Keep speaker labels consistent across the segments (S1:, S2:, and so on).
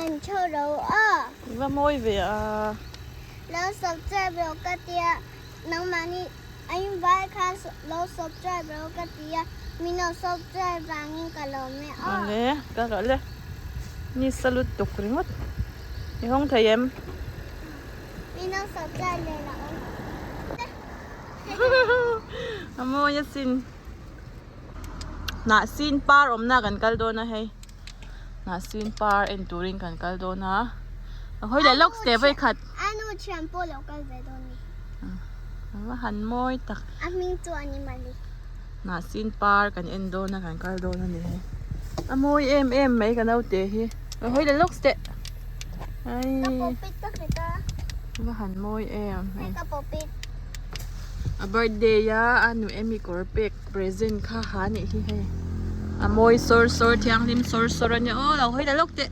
S1: En tho lo a.
S2: I va mawi ve a.
S1: Lo subscribe rawh ka tia nangmahni a invai khan lo subscribe rawh ka tia min lo subscribe vangin ka lawm e aw.
S2: Awle ka kal e. Ni salut tuk ringawt. I hawng thei em?
S1: Min lo subscribe leh lo.
S2: A mawi asin. Hnah sin par awmna kan kal dawn a hei. Hnah sin par en turin kan kal dawn a. A hawi leh lawk step vei khat.
S1: A nu thian pawh lo kal ve dawn ni.
S2: A va han mawi tak.
S1: A hming chu a ni mali.
S2: Hnah sin par kan en dawn a kan kal dawn a ni hei. A mawi em em mai ka naute hi. A hawi leh lawk step.
S1: Ka pawpit ka hmet a.
S2: A va han mawi em hei.
S1: Ka pawpit.
S2: A birthday a a nu emi kawr pek present kha ha nih hi hei. A mawi sawr sawr thianghlim sawr sawr a nia aw lo hawi la lawk teh.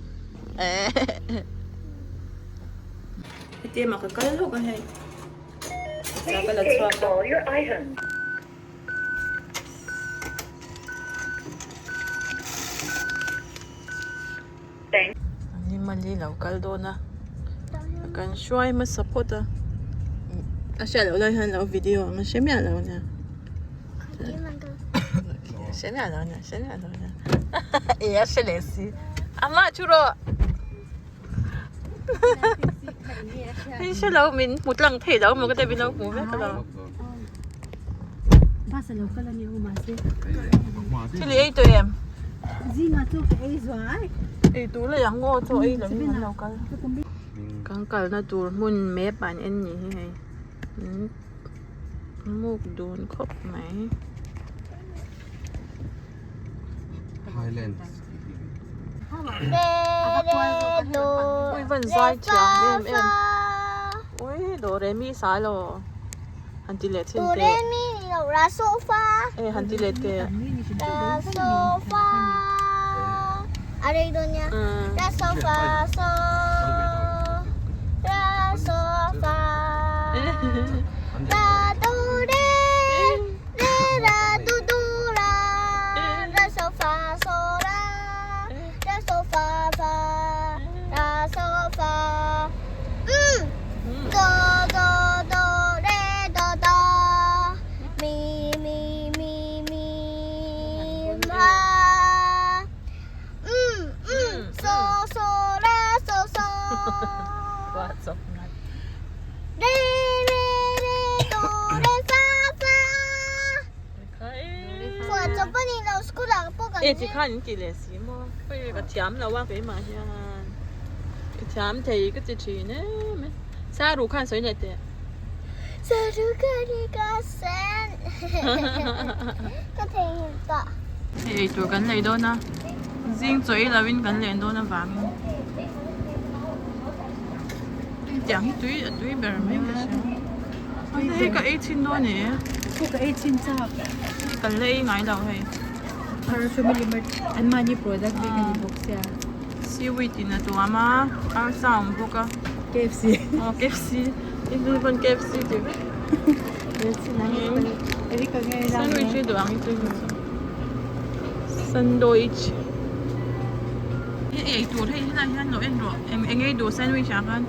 S2: Heti emaw ka kal lawk a hei. Ka la chhuak a. Animal-i lo kal dawn a kan hruai hmasa phawt a a hriat loh lai hian lo video ang a hre miah lo nia hre miah lo nia hre miah lo nia e a hre leh si amah thu rawh hei hre lo min hmu tlang thei lo maw ka ti a min lo hmu vek alawm thil i ei tawh em? Ei tur leh ang aw chaw ei lovin an lo kal kan kalna tur hmun map an en ni hi hei muk dun khawp mai. Ui van zai thiam em em ui do re mi sa lo han ti leh thin teh e han ti leh teh
S1: Re la do do la re so fa so la re so fa fa la so fa um do do do re do do mi mi mi mi ma um um so so la so so Re re re do re fa fa Phuah chawp a ni lo school ah pawh kan
S2: E ti khan in ti leh si maw hei ka thiam lo a keimah hian ka thiam thei ka ti thin em e Saru khan sawi leh teh
S1: Saru ka ri ka sen ka theihnghilh tawh
S2: Hei eitur kan lei dawn a zing chaw ei lovin kan len dawn avangin. Tiang hi tui a tui ber mai ka hria a hei ka ei chhin dawn e
S3: Khu ka ei chhin chak
S2: ka la ei ngai lo hei
S3: Thar family mart an mahni product vek a ni bawk sia
S2: Seaweed in a tuam a arsa a awm bawk a
S3: KFC
S2: aw KFC pawn KFC tih vek Sandwich hi duh ang i tui Sandwich Hei ei tur hei helai hian lo en rawh eng eng ei duh sandwich ah khan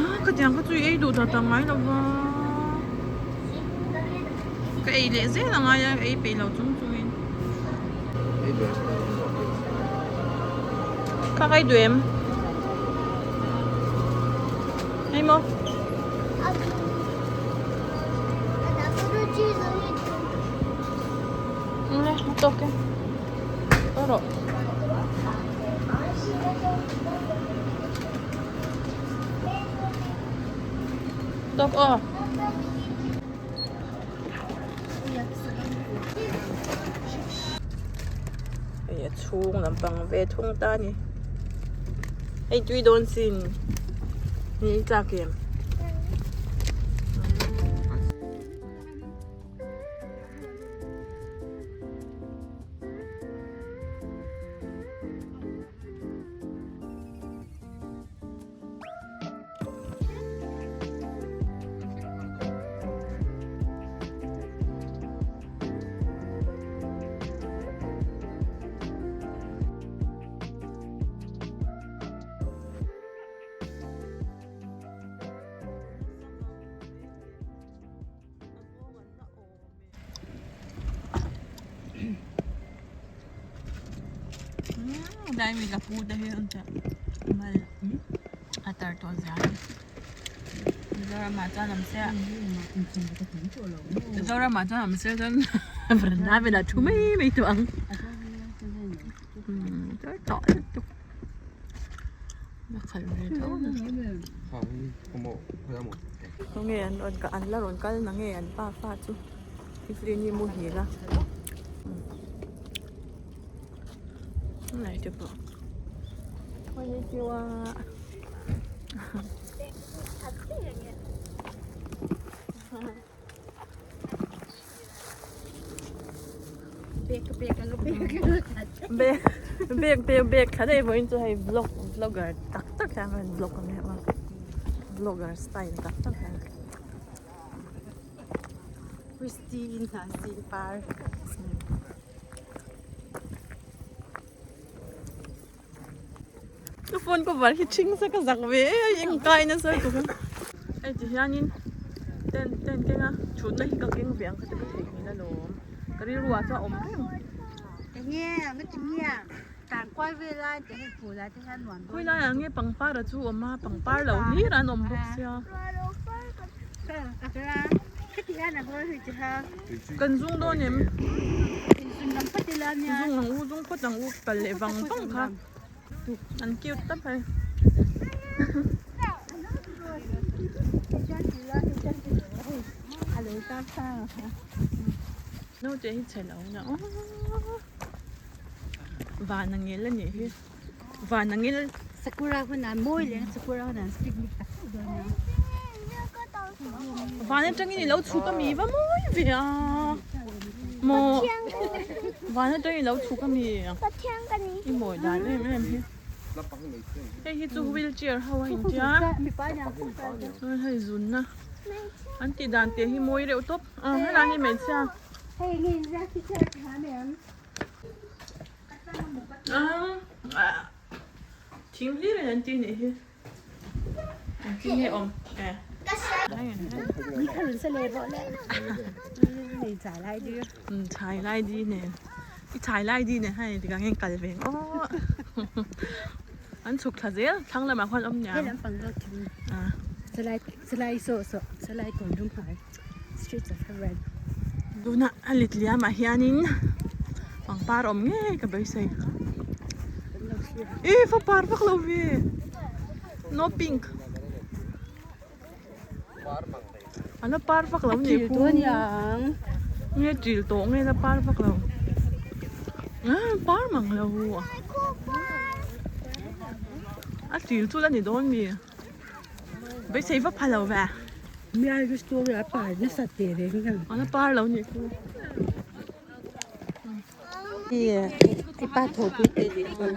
S2: ah ka tiang kha chu i ei duh ta tak ngai lo va ka ei leh zel a ngai a ka ei peih lo chung chung in kha ka ei duh em hei maw. Nle a tawk e a rawh tawk aw. Hei a chhung lampang ve thung ta a ni hei tui dawn sin ni tlak em. Helai mi ka pu te hi an tia mal a tar tawh zia hi Mizoramah chuan awm se Mizoramah chuan awm se chuan veranda velah thu mai mai tawh ang tar tawh lutuk a khalh ve tho Tunge an rawn an la rawn kal nange an pa fa chu Evelyn-i muhil a. Lai te pawh Konnichiwa Bek bek bek bek thla daih vawiin chu hei vlog vlogger tak tak hian rawn vlog ang em a vlogger style tak tak hian.
S3: Christine Hnahsin par.
S2: Ka phone cover hi ṭhing sa ka zak ve e eng kai nasa tuk a hei ti hianin tent tent keng a thutna hi ka keng ve ang kha chu ka theih ngei alawm ka rilru ah chuan a awm reng. Khawi laiah nge pangpar a chu awm a pangpar lo hlir an awm bawk sia kan zung dawn em zung ang u zung phawt ang u kal leh vang vang kha an cute tawp hei. Naute hi chhe lo na aw. Van a ngil a nih hi van a ngil.
S3: Sakura hun ah mawi leh sakura hun ah picnic tak tak dawn a.
S2: Van atangin i lo chhuk a mi va mawi ve a maw van atangin i lo chhuk a mi i mawi dan em em hi hei hi chu wheelchair ho a intia hei zunna an tih dan te hi mawi reuh tawp helai hi hmeichhia. Thing hlir in an ti nih hi an ti nge awm e chai lai di nen i chai lai di nen hei tikah hian kal ve ang aw an chhuk thla zel thlang lamah khuan awm niang Tuna a let liamah hianin pangpar awm ngei ka beisei. Ih va par vak lo ve no pink a la par vak lo nih khu nge til tawh nge la par vak lo ah par mang lo a til chu la ni dawn mi. Beisei va pha lo ve.
S3: Mial story a par nasa te reng ang.
S2: An a par lo ni khu.
S3: I pa tho pui te ni khu.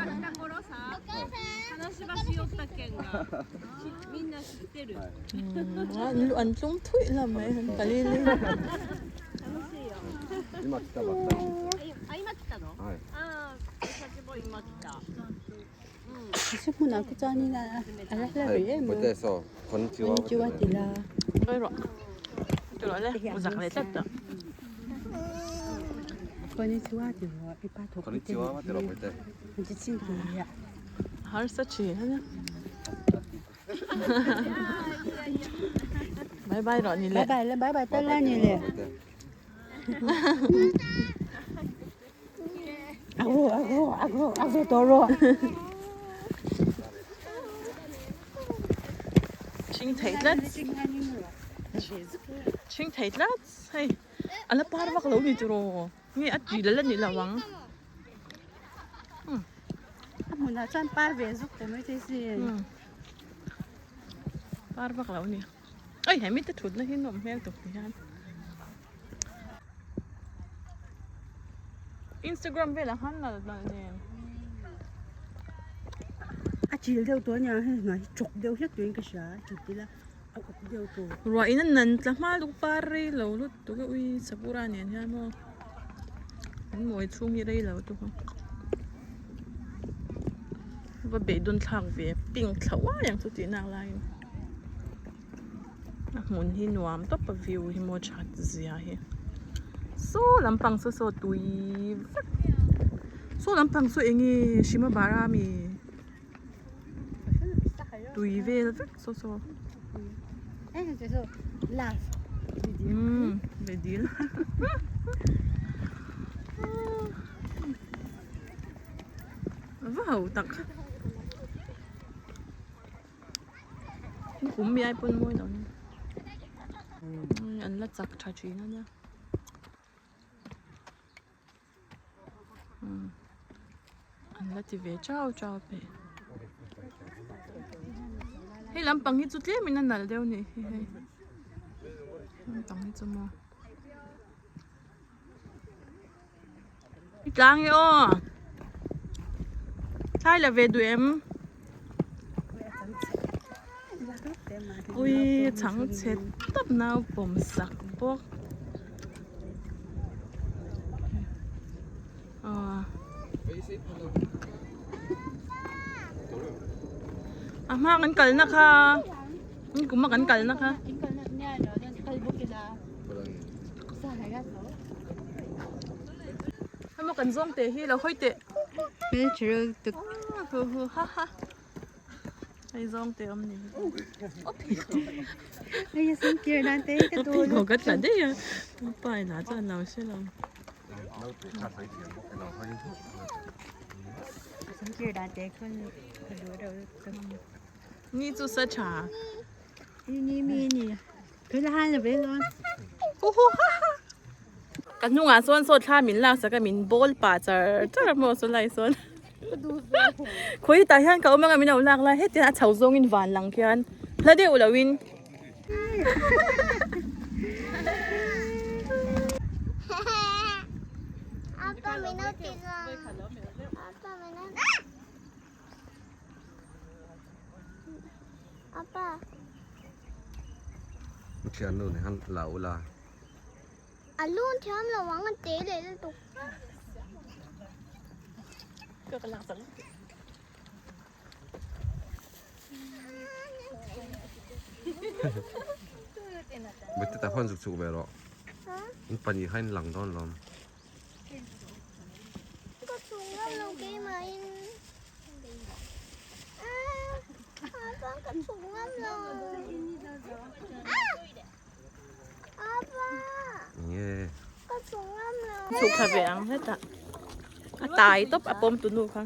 S2: An tlung thuih lam mai han pali li.
S3: Hmunah te chuanin a la hla rih em a konnichiwa ti la konnichiwa ti rawh i pa thawk te an ti chin tur nia
S2: harsa thin a nia bye bye rawh ni le
S3: bye bye bye bye tal la ni le
S2: Chhing thei tlat chhing thei tlat hei a la par vak lo ni tiraw nge a tih lal a nih loh ang.
S3: A hmunah chuan par ve zuk ta mai thei sin.
S2: Par vak lo ni. Oi hemi te thutna hi nawm hmel tuk ti hian. Instagram velah khan nal nal nen.
S3: A chil deuh tawh ania hei hna hi chawk deuh hlek turin ka hria a chawk ila a uk deuh tawh.
S2: Ruah in a nan tla hma lutuk par rei lo lutuk a ui sakura nen hian maw an mawi chhung hi rei lo tuk a. Va beidawn thlak ve pink thla uai ang chu tih nak laiin. A hmun hi nuam tawp a view hi maw that zia hi saw lampang saw saw tui vek. Saw lampang saw eng nge Shimabara ami tui vel vek saw saw. Umm ve dil. Va ho tak. Kum mi ai pawn mawi lo ni. An la chak tha thin a nia. An la ti ve chau chau peh. Hei lampang hi chu tlem in a nalh deuh nih hi hei. Lampang hi chu maw. I tlang e aw. Thlai la ve duh em? Ui chhang chhe tawp nau pawm sak bawk. A hma kan kalna kha kum a kan kalna kha. Hemo kan zawng teh hi lo hawi teh.
S3: Hmeltha tuk.
S2: Hu hu ha ha. Hei zawng teh awm ni.
S3: Hei a sam kir nan te ka tu.
S2: Pheikhawk ka tla daih a. Pa in ah chuan lo hre lo.
S3: Sam kir dan te khan ka duh deuh tuk.
S2: Ni chu sa tha.
S3: Ni ni mi ni. Ka la han la ve lo.
S2: Hu hu ha ha. Ka hnungah sawn saw thla min lak sak a min bawl pah char char a maw saw lai sawn. Khawi tah hian ka awm anga min lo lak lai hetiang a chho zawngin van lang khian hla deuh loin.
S4: Thiannu nen khan la ula.
S1: A lu thiam lo ang a te leh lutuk.
S4: Mite tak khan zuk chuk ve rawh. In pahnih kha in lang dawn lawm.
S1: Ka chung ngam lo keimahin. Apa ka chung ngam lo. Apa.
S4: Nge.
S1: Ka chung ngam lo.
S2: Chhuk thla ve ang hetah. A tai tawp a pawm tu nu kha.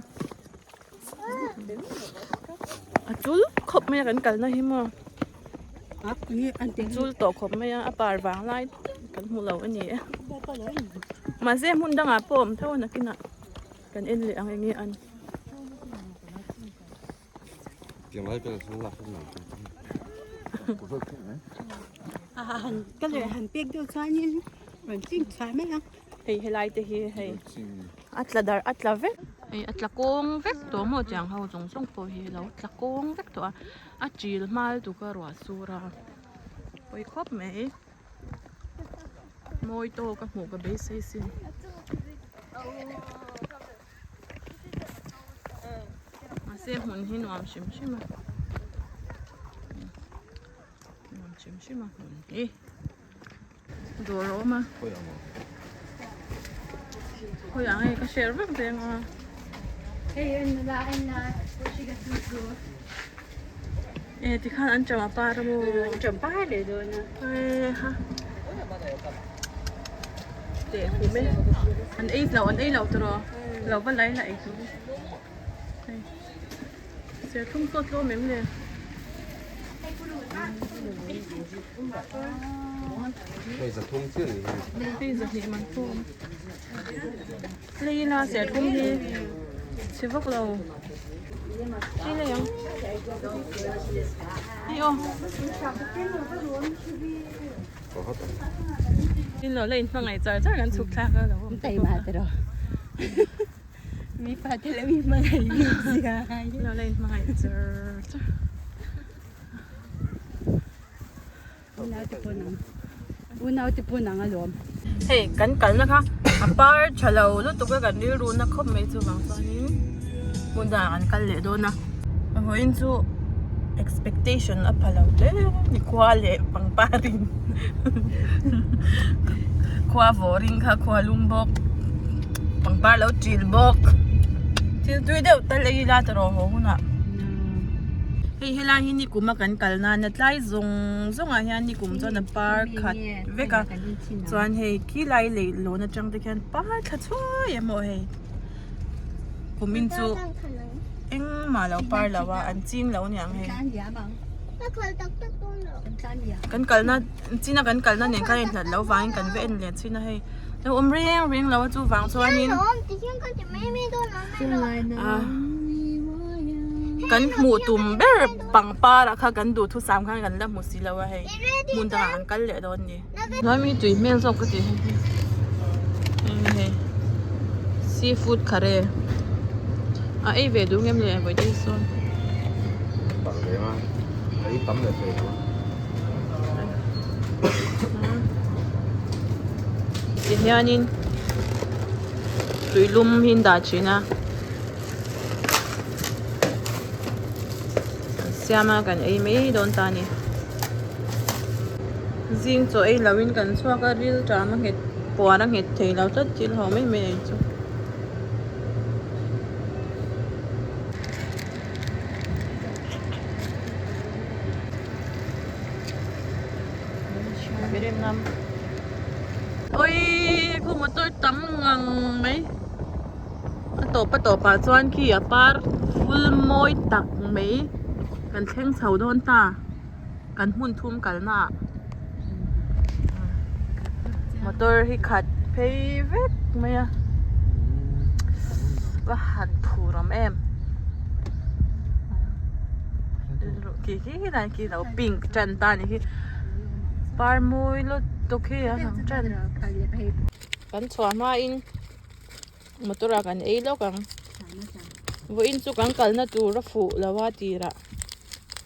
S2: A chul khawp mai a kan kalna hi maw. Chul tawh khawp mai a a par vang lai kan hmu lo a ni e. Mahse hmun dangah pawh a awm tho a nakinah kan en leh ang enge an.
S3: Ka leh han pek deuh chuanin rawn ching chhuah mai ang.
S2: Hei helai te hi hei a tla darh a tla vek. Hei a tla kawng vek tawh maw tiang ho zawng zawng pawh hi a lo tla kawng vek tawh a a chil hmal tuk a ruah sur a pawi khawp mai mawi tawk a hmuh ka beisei sin. Mahse hmun hi nuam hrim hrim a nuam hrim hrim a hmun hi dawr a awm a khawi ang hei ka share vek veng a. E tikhan an cham a par a maw
S3: an cham par leh dawn a
S2: e ha teh hum e an ei lo an ei lo tawh lo va lai la ei tur hei serthlum sawt tlawm em le
S4: Hei zathum chiah ni hi
S2: hei zahnih man pawh Lei ila serthlum hi chhe vak lo hei lei ang hei aw in lo la in hmangaih char char kan chhuk thlak a lo awm
S3: tai ma te ro mi fa te la mi hmangaih mi zia
S2: lo la in hmangaih char char
S3: Unau te pawn ang unau te pawn ang alawm.
S2: Hei kan kalna kha a par tha lo lutuk a kan rilru na khawp mai chuvang chuanin hmun dangah kan kal leh dawn a. Vawiin chu expectation a pha lo hle ni khua leh pangpar in khua vawrin kha khua lum bawk. Pangpar lo ṭil bawk. Thil tui deuh tal ei ila tawh rawh haw hunah. Hei helai hi nikum a kan kal nana tlai zawng zawng ah hian nikum chuan a par khat vek a chuan hei khilai leihlawn atang te khian par thla chhuai emaw hei kumin chu engmah lo par lo a an ching lo aniang hei. Kan kalna china kan kalna nen khan a inhlat loh vangin kan va en leh thin a hei lo awm reng reng lo a chuvang chuanin ah kan hmuh tum ber pangpar ah kha kan duhthusam khan kan la hmu si lo a hei hmun dangah kan kal leh dawn a ni. Hnuai tui hmel zawk ka ti hei hei seafood curry a ei ve duh ngem le vawiin sawn. Ti hianin tuilum hi an dah thin a an siam a kan ei mai dawn ta a ni zing chaw ei lo in kan chhuak a ril ṭam a nghet puan a nghet thei lo tlat thil ho mai mai ei chu. Oi khu motor tam ngang mai a tawp a tawp ah chuan khi a par ful mawi tak mai kan thleng chho dawn ta kan hmun thum kalna ah motor hi khat phei vek mai a va han phur awm em khi khi helai khi lo pink tan ta anih hi par mawi lutuk hi a lang tan kan chhuah hmain motor ah kan ei lawk ang vawiin chu kan kalna tur a fuh lo a tirah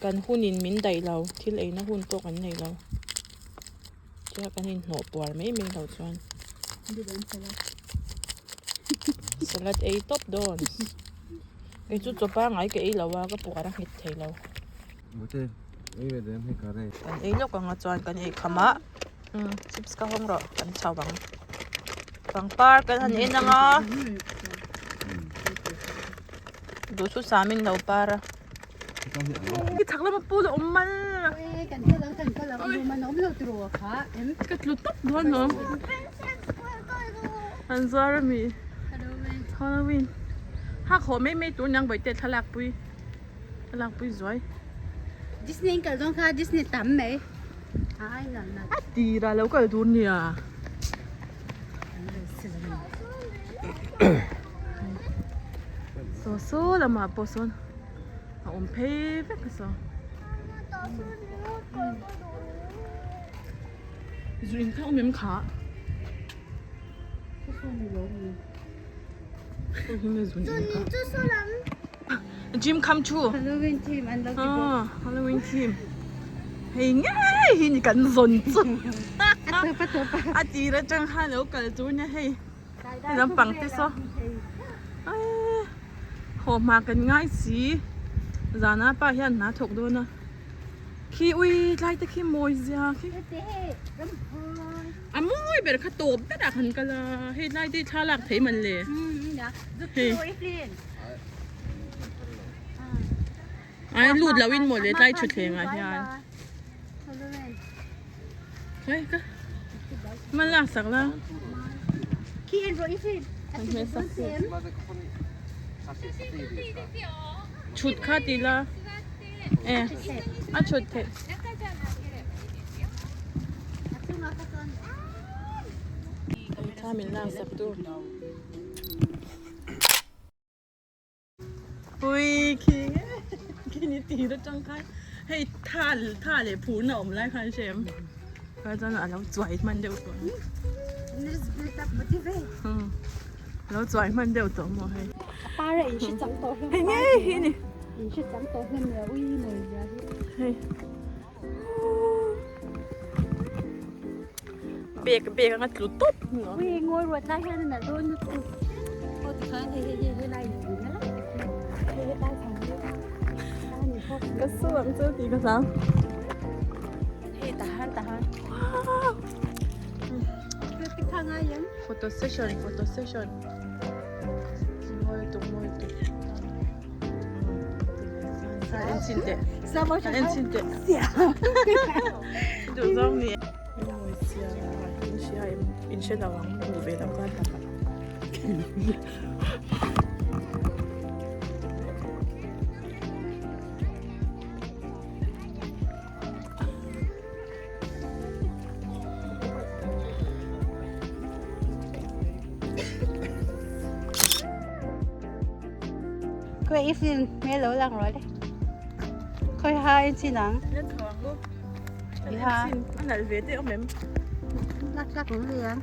S2: kan hunin min daih lo thil eina hun pawh kan nei lo tia kan inhnawh puar mai mai lo chuan salad ei tawp dawn kei chu chaw pangai ka ei lo a ka puar a nghet thei lo kan ei lawk ang a chuan kan ei kham a chips ka hawng rawh kan chho ang pangpar kan han en ang a duhthusam in lo par a. Chak lama pool a awm mal. Ka tlu tawp dawn lawm. An zuar a mi. Halloween. Hak haw mai mai tur niang bawihte thlalak pui. Thlalak pui zuai.
S3: Disney in kal dawn kha Disney tam mai. Ai na na.
S2: A tira lo kal tur nia. Saw saw lamah pawh sawn a awm phei vek a saw. Zu in kha awm em kha? Gym come true.
S3: Halloween theme an lo ti bawk.
S2: Halloween theme. Hei ngei hi ni kan zawn chu. A tir atang khan lo kal tur nia hei. Hei lampang te saw. Haw hma kan ngai si. Zana pa hian hna thawk dawn a. Khi ui tlai te khi mawi zia khi. A mawi ber kha tawp ber ah khan kal a hei tlai te hi thla lak thei man le. Hei. Ai lut lo in maw le tlai thutthleng ah hian. Hei ka man lak sak la. Chhut kha ti la. E a chhut theih. Thla min lak sak tu. Ui khi khi ni tir atang khan hei tha tha leh phurna awm lai khan hre em kha chuan a lo chuai hman deuh tawh a lo chuai hman deuh tawh maw hei hei ngei hi ni hei Bag bag anga tlu tawp
S3: Ui ngawi ruat lai hian a nalh dawn lutuk. Aw tikhan hei hei hei hei lai in tui nalh a. Hei he lai chho hi lai ni bawk.
S2: Ka su ang chu tih ka hlau.
S3: Hei tahan tahan.
S2: Wow.
S3: Tikha ngai em?
S2: Photo session photo session. Mawi lutuk. Kan en chhin teh. Kan en chhin teh. Duh zawng ni. Mawi sia in hria em in hre lo ang hmuh ve loh khan tak ah.
S3: Khawi i film hmel lo lang rawh le. Khawi ha in chin ang.
S2: Len tho ang u. I ha. A nalh ve te awm em.
S3: Lak lak ang le ang.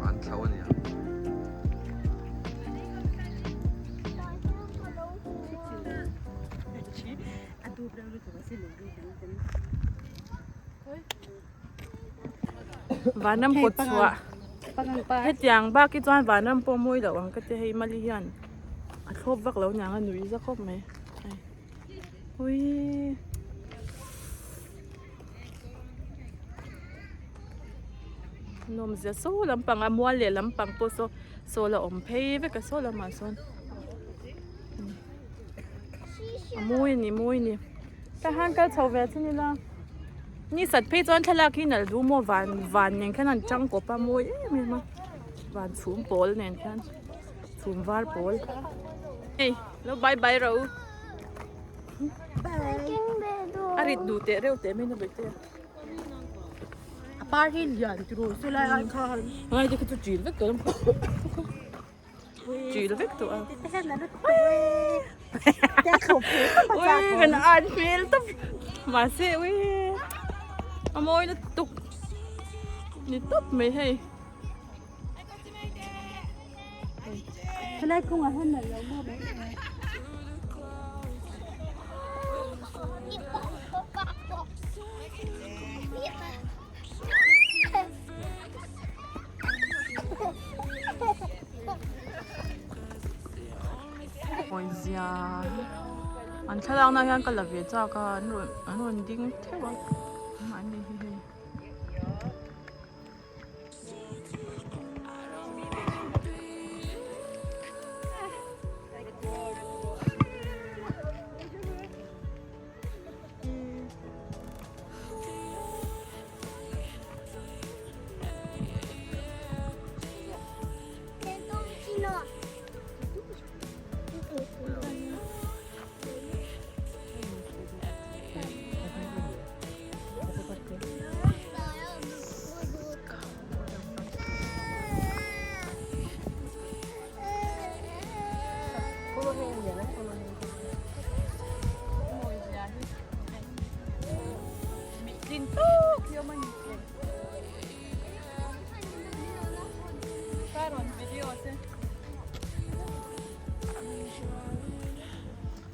S4: An thlo a nia.
S2: Vanram kawt chhuah hetiang bak hi chuan vanram pawh mawi loh ang ka ti hei mali hian a thlawp vak lo niang a nui za khawp mai uii. Nawmzia saw lampang a mual leh lampang pawh saw saw la awm phei vek a saw lamah sawn a mawi a ni mawi a ni tah hian kal chho ve chu nila ni sat phei chuan thlalak hi nalh duh maw van van nen khan an tang kawp a mawi em em a van chhum pawl nen khian chhum var pawl hei lo bye bye rawh u. A rit duh teh reuh teh mai na bawih te.
S3: A par hi lian tiro chu lai ai khan.
S2: Ngai te kha chu chil vek tawh chil vek tawh a. Ui kan an hmel tawp mahse ui a mawi lutuk ni tawp mai hei.
S3: Helai kawngah hian nalh lo maw mai mai.
S2: Pawizia an thlalakna hian ka la ve chak a an rawn an rawn ding theuh a mahni hi hei.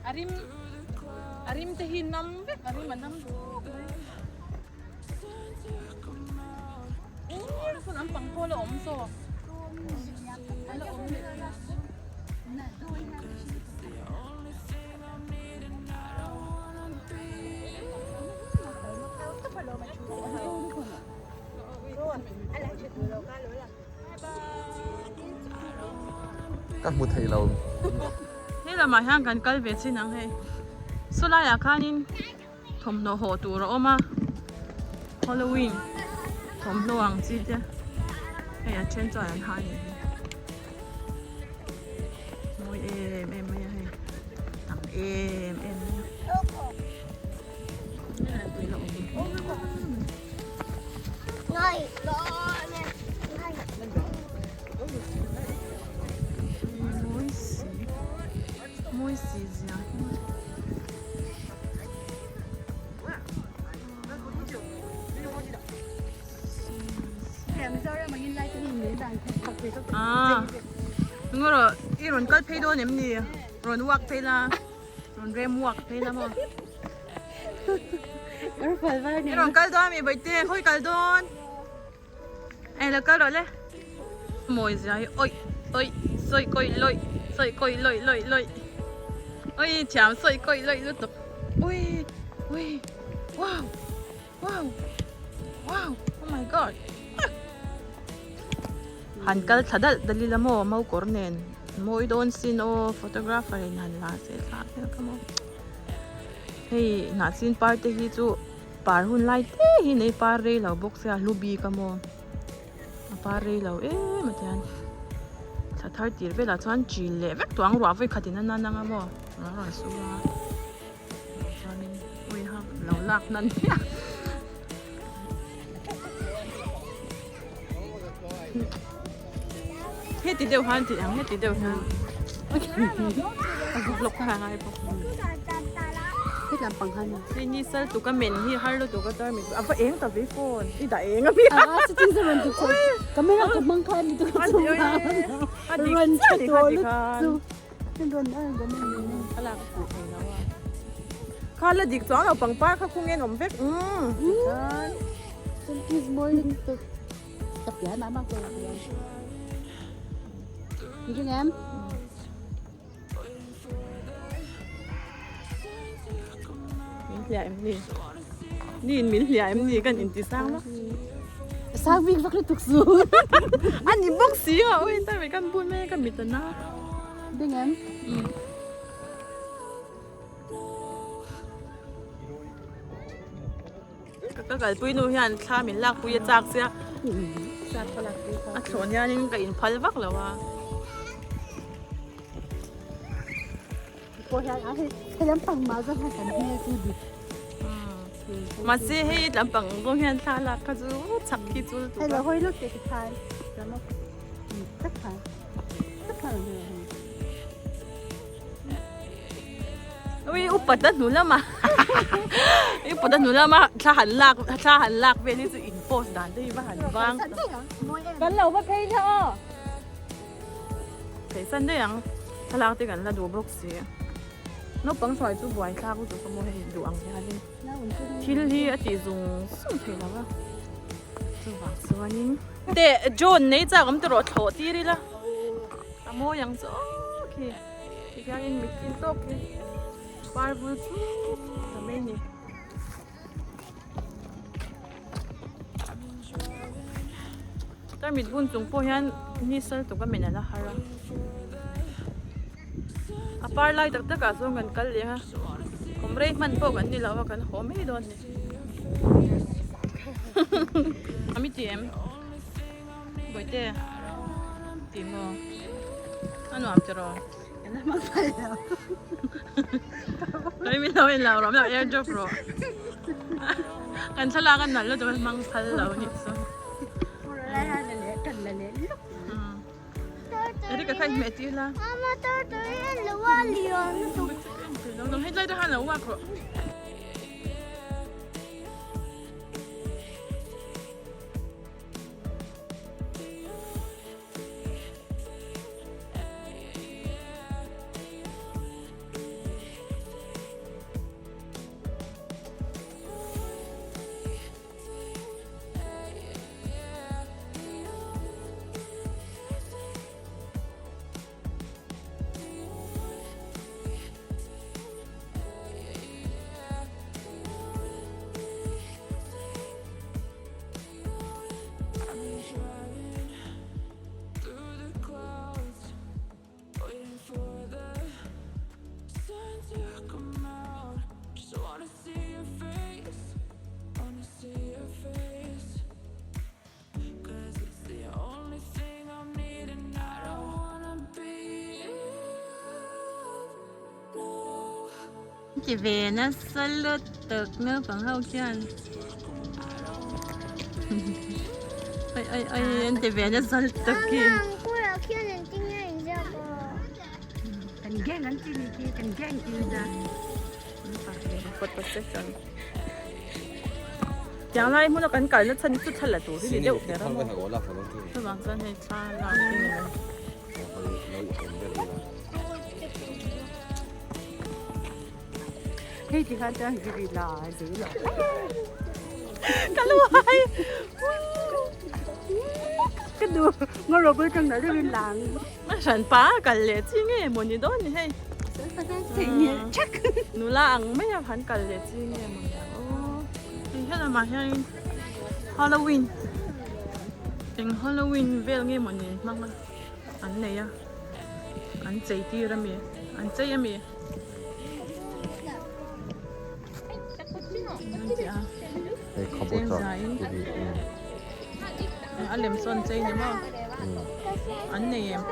S2: A rim a rim te hi nam vek a rim a nam vek mai eng sawn an pang pawh la awm zawk a la awm leh
S4: Ka hmu thei lo.
S2: He lamah hian kan kal ve chin ang hei. Saw laiah khanin thawmhnaw haw tur a awm a. Halloween thawmhnaw ang chi te. Hei a then chuan an ha anih hi. Mawi em em mai a hei. Tam em em mai a. Mawi si. Mawi si zia hi. Ngo rawh i rawn kal phei dawn em ni rawn walk phei la rawn rem walk phei la maw i rawn kal dawn ami bawihte khawi kal dawn eng la kal rawh le mawi zia hi awih awih sawi kawi lawih sawi kawi lawih lawih lawih awih thiam sawi kawi lawih lutuk ui ui wow. Wow! Wow! Oh my god! Han kal thla dalh dalh ila maw mau kawr nen mawi dawn sin aw photographer in han la se thla vel ka maw hei hnahsin par te hi chu par hun lai te hi nei par rei lo bawk sia hlu bik a maw a par rei lo em a tian thla thar tir velah chuan chin leh vek tawh ang ruah vawi khat in a nan ang a maw a rawn sur a. Chuanin ui ha lo lak nan hian heti deuh han tih ang heti deuh hian a vlog kha ngai bawk
S3: Hết làm bằng hành.
S2: Hei ni sal tuka men hi har lutuk a tar mit a va eng ta ve phone i dah eng a mi
S3: À, sẽ chính ra run được rồi. Camera ka mang khan ni tu ka chung ha. Run cha to lu chu.
S2: Kha la dik chuang lo pangpar kha khung en awm vek umm Min hliah em ni ni in min hliah em ni kan inti sang vak
S3: Sang bik vak lutuk su.
S2: A ni bawk si a ui ta ve kan bun mai ka mit a na.
S3: Ding em?
S2: Um. Ka kalpui nu hian thla min lak pui a chak sia. A thlawn hianin ka inphal vak lo a. Mahse hei lampang zawng hian thla lak kha chu chak khi chu lutuk a. Ui upat a hnu lama upat a hnu lama thla han lak thla han lak vel hi chu in post dan te hi va han vang kan lo va phei hle aw. Thei san daih ang thlalak te kan la duh bawk si naupang hruai chu buai thlak lutuk a maw hei duh ang hianin thil hi a tih zung zung thei lo va chuvang chuanin te John nei chak awm tawh rawh thlawh tir ila a mawi ang chu aw khi tikhianin mittin tawk hi par vul chuk ta mai a ni. Tarmit bun chung pawh hian ni sal tuk a men a la har a a par lai tak tak ah chuan kan kal leh a awm rei hman pawh kan ni lo a kan haw mai dawn a ni ami ti em bawihte ti maw a nuam tiraw Oi min lo en lo rawh min lo air drop rawh kan thlalak a nalh lutuk a hmang phal lo anih chu Eric a kha inhmeh tir la Hetlai te khan lo uak rawh. ti ve nasa lutuk naupang ho khian ai ai ai an ti ve nasa lutuk khi.
S3: Kan gang an ti ni khi kan gang ti za.
S2: Photo session. Tiang lai hmuna kan kalna chhan hi chu thla la tur hi ni deuh ber a maw. Chuvang chuan hei thla lak hi ni mai.
S3: Hei ti khan chuan ziri la zui lo.
S2: Ka luai.
S3: Ka du ngawr bul tang na rin lang.
S2: Ma hran pa kal leh chi nge maw ni dawn ni hei. Nula ang mai a han kal leh chi nge maw ni ang aw. Hei helamah hianin Halloween eng Halloween vel nge maw ni hmang a an nei a an chei tir a mi an chei a mi. A lem sawn chei ni maw an nei em.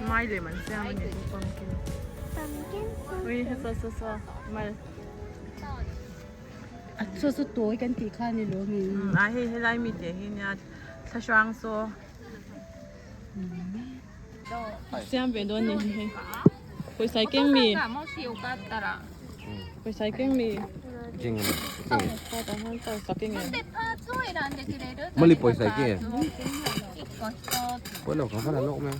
S2: Mai lem an siam a ni pumpkin ui he saw saw saw mal
S3: A chu chu tawi kan tih kha a ni lo mi.
S2: A hei helai mi te hi nia thlahrang saw siam ve dawn ni hei pawisa i keng mi pawisa i keng mi pawisa keng em
S4: Mali pawisa i keng em Pawisa ka va la lawk mai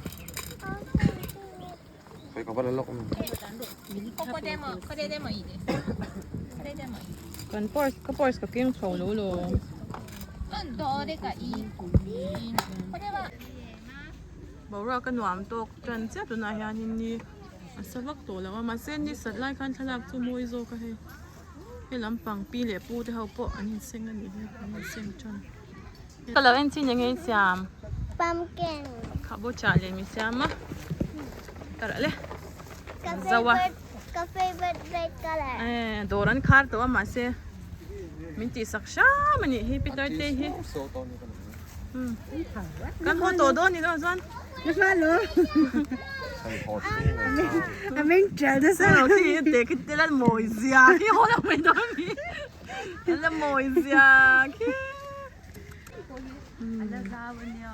S4: Pawisa ka va la lawk mai
S2: Kan purse ka purse ka keng chho lo lo. Boruak a nuam tawk tan chiah tunah hianin ni a sa vak tawh lo a mahse ni sat lai khan thlalak chu mawi zawk a hei he lampang pi leh pu te ho pawh an inseng a nih hi an inseng tan. Ka lo en chin eng nge i siam?
S1: Pumpkin.
S2: Khabocha leh mi siam a ka rah le. Zo a.
S1: Ka favorite red color.
S2: Eh dawr an khar tawh a mahse min tih sak hram a nih hi Peter te hi. Kan haw tawh dawn ni lo chuan.
S3: A meng ṭel nasa.
S2: Khi te khi te la mawi zia khi haw lo mai dawn mi. La mawi zia khi.
S3: A la zau a nia.